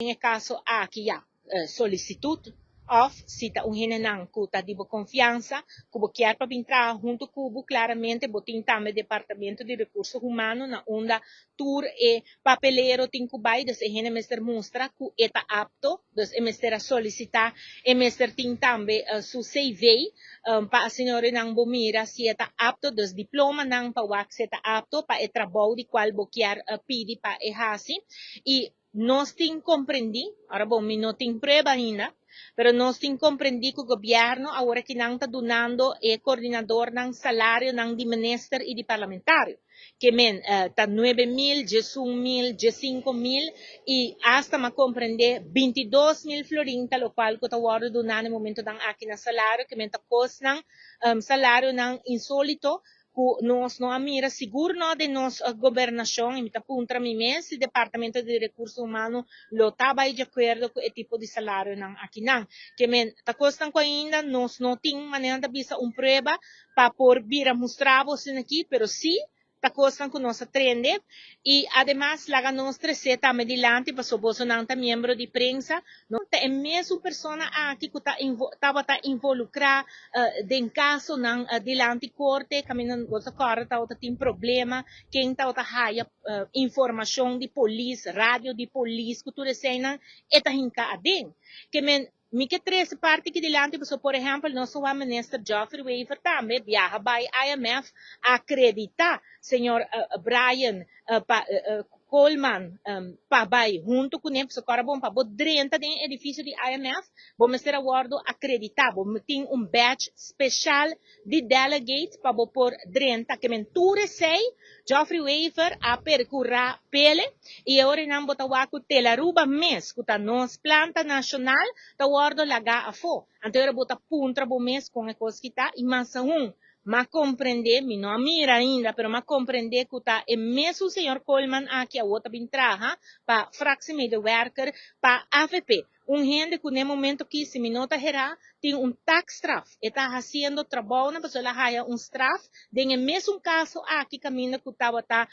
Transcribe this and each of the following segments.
E kaso aki ya solisitut òf si ta un hendenan ku ta di bo konfiansa ku bo kier pa bin traha huntu ku bo. Klaramente bo tin tambe departamento di rekurso humano na unda tur e papelero tin ku bai. Dus e hende mester mustra ku e ta apto, dus e mester a solisitá, e mester tin tambe su CV pa asina nan bo mira si e ta apto, dus diplomanan pa wak si e ta apto pa e trabou di kual bo kier pidi pa e hasi. I nos tin komprendí, awor bon, mi no tin prueba ainda, pero nos tin komprendí ku gobièrnu awor ku nan ta dunando e koordinadornan salarionan di minister i di parlamentario. Ke men ta 9000, 11.000, 15.000 i asta m'a komprendé 22.000 florin ta lokual ku ta wòrdu duná na momentonan aki na salario, ke men ta kosnan salarionan insólito ku nos no a mira sigur no den nos gobernashon. I mi ta puntra mi mes si departamento di rekurso humano lo ta bai di akuerdo ku e tipo di salarionan akinan. Ke men ta kosnan ku ainda nos no tin, manera ta bisa, un prueba pa por bira mustra bo aki, pero sí ta kosnan ku nos a tende. I ademas laga nos trese tambe dilanti, pasobra bosonan ta miembro di prensa, no ta e mesun persona aki ku ta tabata involukrá den kasonan dilanti korte kaminda boso kòrda tabata tin problema ken tabata haya informashon di polis, radio di polis, ku tur eseinan e ta hinká aden. Ke men mi ke trese parti aki dilanti pasobra, por ehèmpel, nos minister Geoffrey Wever tambe biaha bai IMF akreditá señor Brian pa Coleman pa bai huntu kuné, pasobra kòrda bon, pa bo drenta den edifisio di IMF bo mester a wòrdu akreditá, bo tin un badge spesial di delegate pa bo por drenta. Ke men tur esei Geoffrey Wever a perkurá p'e. I awor nan bo ta wak ku Telaruba mes, ku ta nos planta nashonal, ta wòrdu lagá afó. Anto ora bo ta puntra bo mes kon e kos kita. I mas aún, m'a komprendé, mi no a mira ainda, pero m'a komprendé ku ta e mesun señor Coleman aki awor ta bin traha pa fractiemedewerker pa AVP. Un hende ku na momento ku, si mi no ta herá, tin un taakstraf. E ta hasiendo trabou, pasobra el a haya un straf den e mesun kaso aki kaminda ku tabata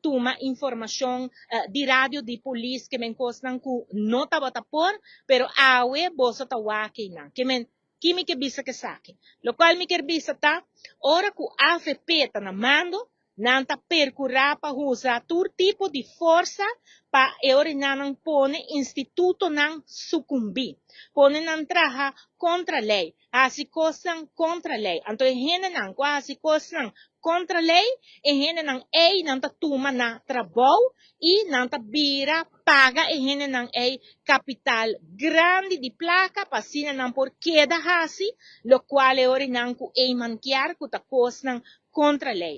tuma informashon di radio di polis, ke men kosnan ku no tabata por, pero awe boso ta wak einan. Ke men ki mi ke bisa ku esaki? Lokual mi ke bisa ta, ora ku AVP ta na mando, nan ta perkurá pa usa tur tipo di forsa pa e nan pone institutonan sukumbí, pone nan traha kontra lei, hasi kosnan kontra lei. Anto e hendenan ku hasi kosnan kontra lei, e hendenan ei nan ta tuma na trabou i nan ta bira paga e hendenan ei kapital grandi di plaka pa asina nan por keda hasi lokual e nan ku Eman kier, ku ta kosnan kontra lei.